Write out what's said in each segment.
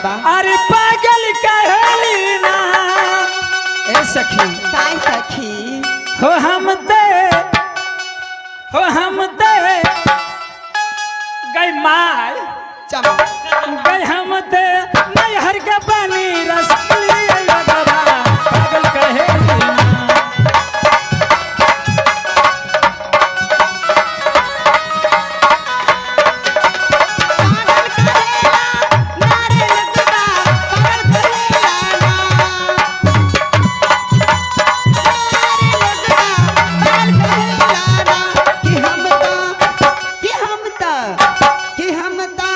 बा? अरे पागल कहेली ना ए सखी। काय सखी? हो हम ते, हो हम ते गई माय चमा गई हम ते नैहर के पानी रसली लगवा पागल कहेली ना। पागल कहेला ना रे लगवा, पागल कहेला ना। ना रे लगवा, पागल कहेला ना। कि हम ता, कि हम ता, कि हम ता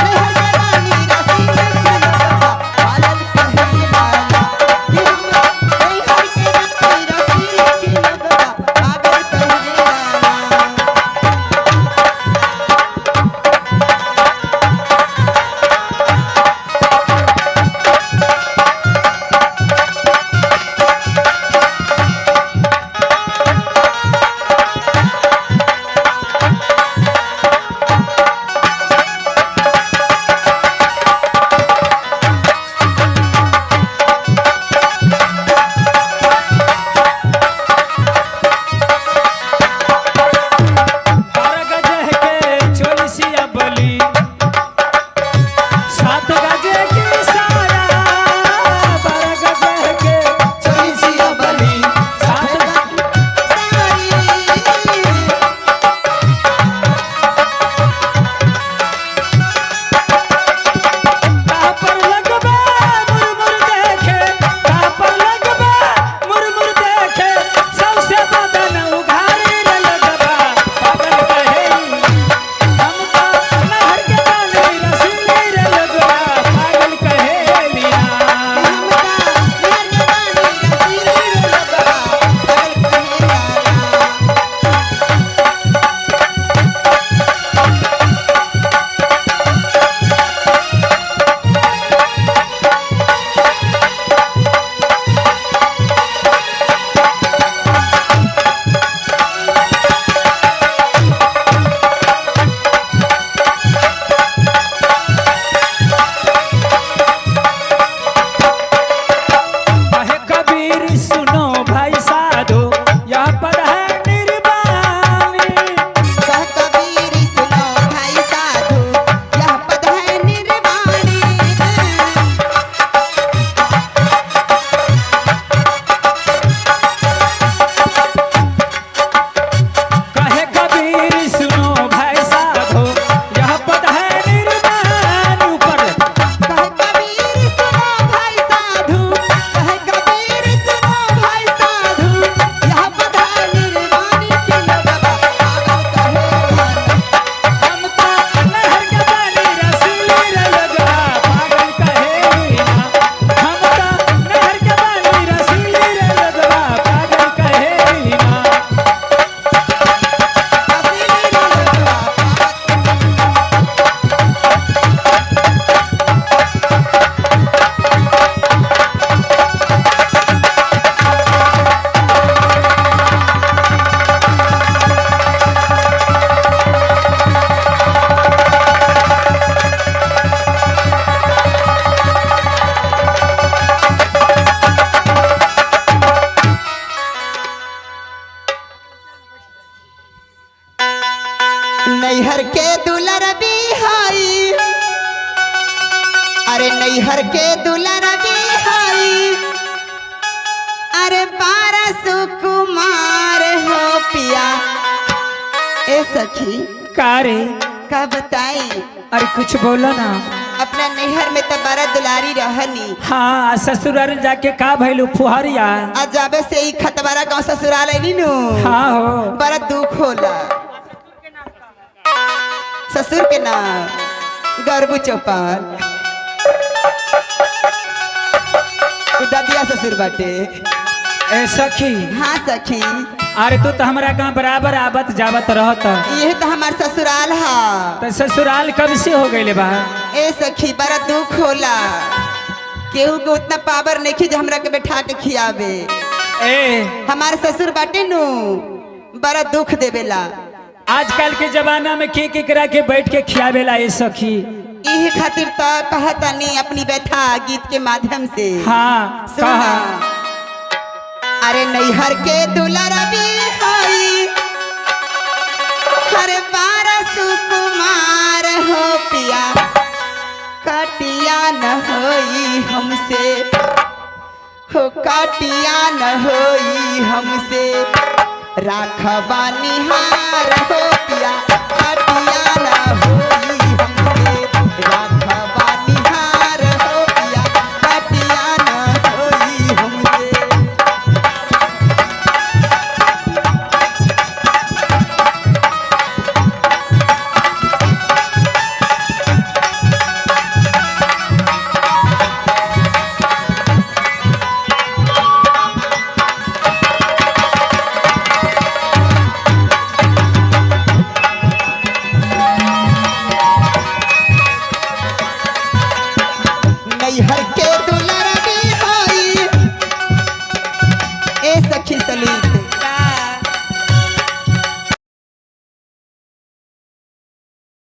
नैहर के रानी रसीले के लगवा, पागल कहेला ना। कि हम नैहर के रानी रसीले के लगवा, पागल कहेला ना। बारह गज के चोलिसिया बोली, सात गज की साया। 12 गज के चोलिसिया बली, सात सारी। पर लगबे मुरमुर देखे, पर लगबे मुरमुर देखे, सबसे बदन उघारी रे लगबा पागल कहेली। हम तो नहर के पानी रसीली रे लगबा पागल कहेली ना। कहे कबीर सुनो भाई साधु, यह पद है निर्वाणी। कहे कबीर सुनो भाई साधु, यह पद है निर्वाण। ऊपर हम तो नहर के पानी रसीली रे लगवा पागल कहेली ना। हम तो नहर के पानी रसीली रे लगवा पागल कहेली ना। नैहर के दुलर बिहाई, अरे नैहर के दुलर बिहाई, अरे बारह सुकुमार हो पिया। ए सखी का रे? का बताई? अरे कुछ बोलो ना। अपना नैहर में तो बड़ा दुलारी रहनी। हाँ, ससुराल जाके का भइलू फुहरिया? आ जाबे से ई खतवारा गांव ससुराल आइली नु। हाँ हो। बड़ा दुख होला। ससुर के नाम गर्भू चौपाल, उ ददिया ससुर बाटे। ए सखी। हाँ सखी। अरे तू तो हमारा गाँव बराबर आवत जावत रहत। यही तो हमार ससुराल हा। तो ससुराल कब से हो गए बा? ए सखी बड़ा दुख होला, केहू के उतना पावर नहीं जो हमरा के बैठा के खियावे। ए हमार ससुर बाटे नु बड़ा दुख देवेला। आजकल के जमाना में के केकरा के बैठ के खियावेला ए सखी? इहे खातिर तो कहतनी अपनी व्यथा गीत के माध्यम से। हाँ, सुना। कहा। अरे नैहर के दुलरबी हई, हर बार सुकुमार हो पिया, कटिया न होई हमसे, हो कटिया न होई हमसे, राखबा निहार हो पिया, कटिया न